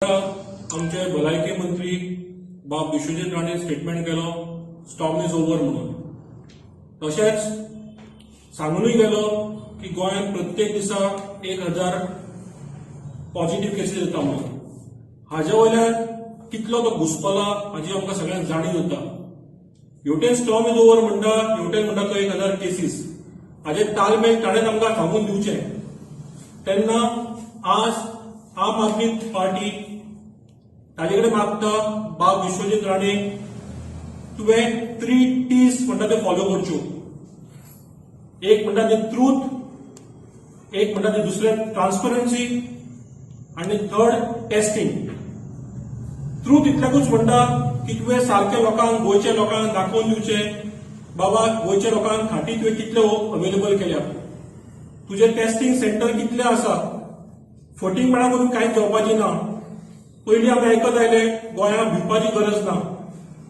आमचे भलायकी मंत्री बाब विश्वजीत राणे स्टेटमेंट केलो, "स्टॉर्म is over" म्हणून. तशेंच सांगूनय गेलो की गोंयांत प्रत्येक दिसा 1000 पॉझिटिव्ह केसीस येता म्हणून. हाजे वयल्यान कितलो तो घुसपला हाजी आमकां सगळ्यांक जाणीव जाता. हेवटेन "स्टॉर्म is over" म्हणटा, हेवटेन म्हणटा तो 1000 केसीस. हाजे तालमेल ताणें आमकां सांगून दिवचें. तेन्ना आज आम आदमी पार्टी ताजे कडेन मागता, बाब विश्वजीत राणे, तुवें थ्री टीज म्हणटा ते फॉलो करच्यो. एक म्हणटा ते ट्रूथ, एक म्हणटा ते दुसरें ट्रान्सपरन्सी आनी थर्ड टेस्टिंग. ट्रूथ इतल्याकूच म्हणटा की तुवें सारके लोकांक, गोंयच्या लोकांक दाखोवन दिवचें, बाबा, गोंयच्या लोकांक खाटी तुवें कितल्यो अवेलेबल केल्या, तुजे टेस्टिंग सेंटर कितले आसा. फटींगपणा करून कांयच जावपाचें ना. पयलीं आमी आयकत आयले, गोंयांत भिवपाची गरज ना.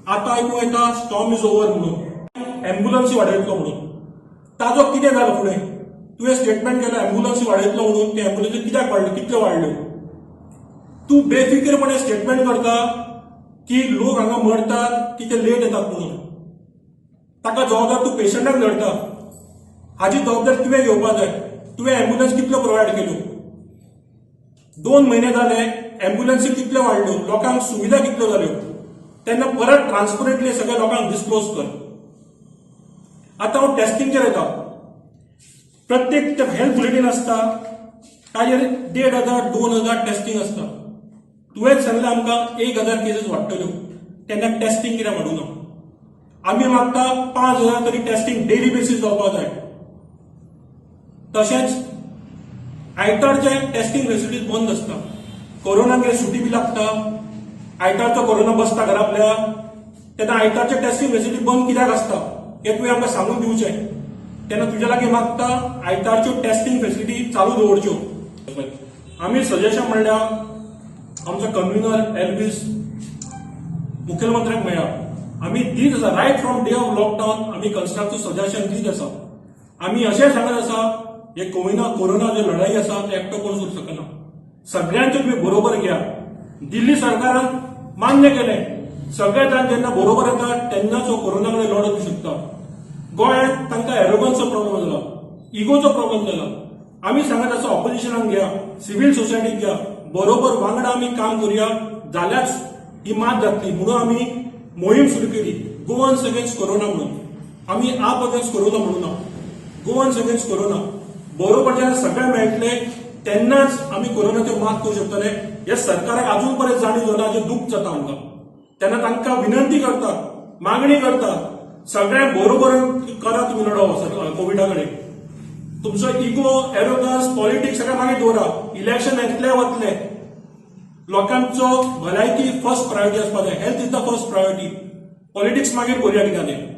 आतां आयकूंक येता "स्टॉर्म is over" म्हणून, एम्ब्युलन्सी वाडयतलो म्हणून. ताजो कितें जालो फुडें? तुवें स्टेटमेंट केलं एम्ब्युलन्सी वाडयतलो म्हणून, ते एम्ब्युलन्सी कित्याक वाडल्यो, कितल्यो वाडल्यो? तूं बेफिकीरपणे स्टेटमेंट करता की लोक हांगा मरतात की ते लेट येतात म्हणून. ताका जबाबदार तूं पेशंटाक धरता. हाची जबाबदारी तुवें घेवपा जाय. तुवें एम्ब्युलन्स कितल्यो प्रोवायड केल्यो? 2 म्हयने जाले, एम्ब्युलन्सी कितल्यो वाडल्यो, लोकांक सुविधा कितल्यो जाल्यो? तेन्ना परत ट्रान्सपरंटली सगळ्या लोकांक डिस्क्लोज कर. आतां हांव टेस्टिंगचेर येता. प्रत्येक हेल्थ बुलेटीन आसता, ताजेर 1500, 2000 टेस्टिंग आसता. तुवेंच सांगलें आमकां 1000 केसीस वाडटल्यो, तेन्ना टेस्टिंग कित्याक वाडूना? आमी मागता 5000 तरी टेस्टिंग डेली बेसीस जावपाक जाय. तशेंच आयतारचे टेस्टिंग फेसिलिटीज बंद आसता. कोरोनाक कितें सुटी बी लागता? आयतारचो कोरोना बसता घरा आपल्या? तेन्ना आयतारचे टेस्टिंग फेसिलिटी बंद कित्याक आसता हें तुवें आमकां सांगून दिवचें. तेन्ना तुज्या लागीं मागता, आयतारच्यो टेस्टिंग फेसिलिटी चालू दवरच्यो. आमी सजेशन म्हणल्यार, आमचो कन्व्हिनर एल्वीस मुखेलमंत्र्याक मेळ्ळा. आमी दीत आसा, right from day of lockdown आमी कन्स्ट्रक्टिव्ह सजेशन दीत आसा. आमी अशें सांगत आसा, हे कोविना कोरोना जे लढाई आसा ते एकटो कोण करूंक शकना. सगळ्यांचे तुमी बरोबर घ्या. दिल्ली सरकारान मान्य केलें, सगळे जाण जेन्ना बरोबर येतात तेन्नाच हो कोरोना कडेन लढत शकता. गोंयांत तांकां एरोगन्सचो प्रॉब्लेम जाला, इगोचो प्रॉब्लेम जाला. आमी सांगत आसा, ऑपोजिशनाक घ्या, सिव्हिल सोसायटीक घ्या, बरोबर वांगडा आमी काम करुया, जाल्यार ही मात जातली. म्हणून आमी मोहीम सुरू केली गोवन्स अगेन्स्ट कोरोना म्हणून. आमी आप अगेन्स्ट कोरोना म्हणूना, गोवन्स अगेन्स्ट कोरोना. बरोबर जेन्ना सगळे मेळटले तेन्नाच आमी कोरोनाचेर मात करूं शकतले. हे सरकाराक अजून पर्यंत जाणीव जावना, हाचें दूख जाता आमकां. तेन्ना तांकां विनंती करता, मागणी करता, सगळ्यांक बरोबर करा तुमी लढो कोविडा कडेन. तुमचो इगो, एरोगन्स, पॉलिटिक्स सगळें मागीर दवरा. इलेक्शन येतले वतले, लोकांचो भलायकी फर्स्ट प्रायोरिटी आसपाक जाय. Health is the first priority. Politics मागीर करुया कितें तें.